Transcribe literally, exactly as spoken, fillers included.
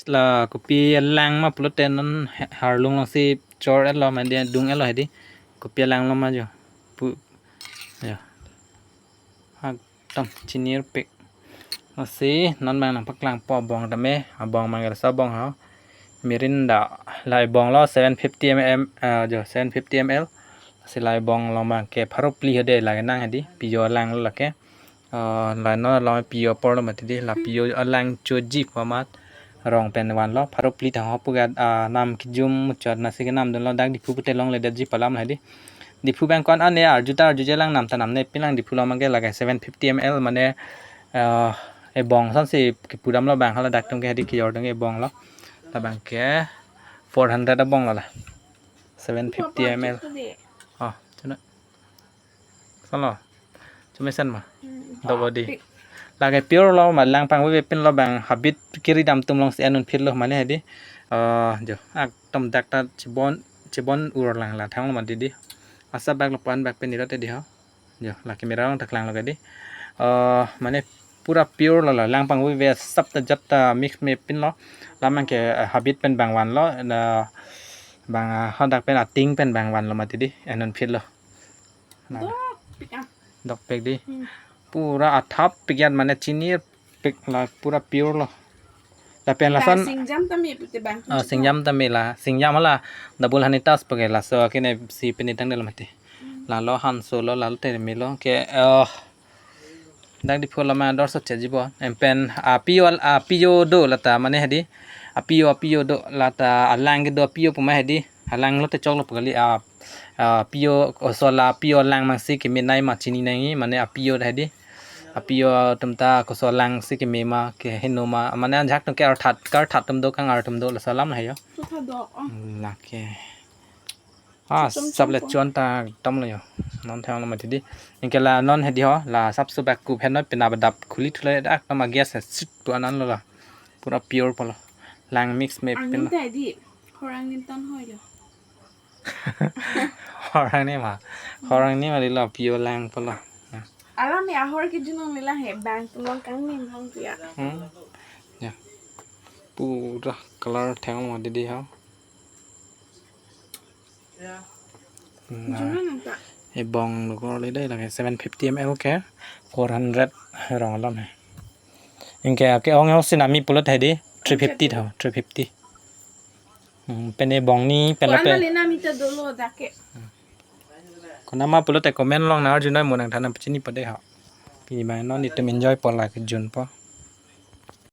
la kopi alang ma pulote non ha-, harlung alongsi chor-etlo ma hedi, dung-etlo hedi. Kopi alang lo ma jo. Pu-, jo. Ekdom chinirpik. Lasi non abang nangpaklangpo abong tame, abong abang ke laso abong ho. Mirinda, la ebong lo seven fifty M M, ah, jo, seven fifty M L. Lasi la ebong along abang ke pharo phli hedi, la kenang hedi, piyo alang lo lake. Ah, la non along piyo apor lo mati di, la piyo alang choji pu amat rong pen vanlo, pharo phli thang ho pu gad, ah, nam kijum muchot nasi kenamdunlo, dak Diphu pute longledetji pu alam lo hedi. Diphu abang ko-an ane arju ta arjuje, alang nam ta namnepin, lang Diphu along abang ke lake seven fifty M L mane, ah, ebong asonsi kepudamlo abang, hala dak atum ke hedi kejor atum ke ebong lo. La abang ke four hundred abong lo la. Seven fifty M L. Oh, chuna. Solo. Chumesen ma. Hmm. Dok odi. Lake pure lo ma, lang pangvevepinlo abang, habit kiri dam atum alongsi en unphitlo mane hedi. Ah, jo, ekdom dak ta chibon, chibon ur lang la thang lo mati di. Asap bak lo pan bak pen irot hedi ho. Jo, la camera along ta klanglo hedi. Ah, mane pura pure lo la, lang pangveve asap ta jat ta mix mepinlo. La abang ke, ah, habit pen abang vanlo, na abang, ah, hadak pen ating pen abang vanlo mati di, en unphitlo. Na. Dokpik ah. Dokpik di. Hmm. Pura athap pik yan mane chinirpik la, pura pure lo. Lapen la lason singjam tame pute abang. Ah, singjam tame la, singjam la, double hanitas pake laso kene si penitang del mati. Hmm. Lalo hanso lo, lalo termi lo ke, eh, dak Diphu along ma dor so cheji bo. Empen apiyo, apiyo do lata mane hedi. Apiyo, apiyo do lata, alang kedo apiyo pu ma hedi. Alang lote choklo pu kali, ah, ah, apiyo, oso la apiyo alang abangsi keme nai ma chini nangji, mane apiyo hedi. Apiyo atum ta koso alangsi keme ma, keheno ma, mane ajahak atum ke arthat, karthat atum do, kangar atum do, laso alam lo he jo. Kutha do, oh. Lake. Ah, chom chom sable po. Chon ta ekdom lo jo. Non thang lo mati di. Anke la non hedi ho, la sapso bak kup henoi pina badap khuli thule dak nama gas he sit tu anan lo la. Pura pure pulo. Lang mix mepin. Angin ta di, khorang nintan hoi lo. Khorang ni ma. Khorang ni ma di lo, pure lang pulo. Alam ya hor ke junong nila he, bang tulong kang ni mong tu ya. Hmm. Ya. Pura color thang lo mati di ho. Nah, junong nang ta. Ebong lo ko le dei lake seven fifty M L ke four hundred rong alam he. Anke ke-ong ho sinami pulote hedi three fifty tho, three fifty. Hmm, pen ebong ni, pen lo. Ko pe. Ana le nami ta dolo dak ke. Konat ma pulote comment along nang arjunoi, mo nangthan nangpachini pade ha. Pini abang non itum enjoy po la kejun po.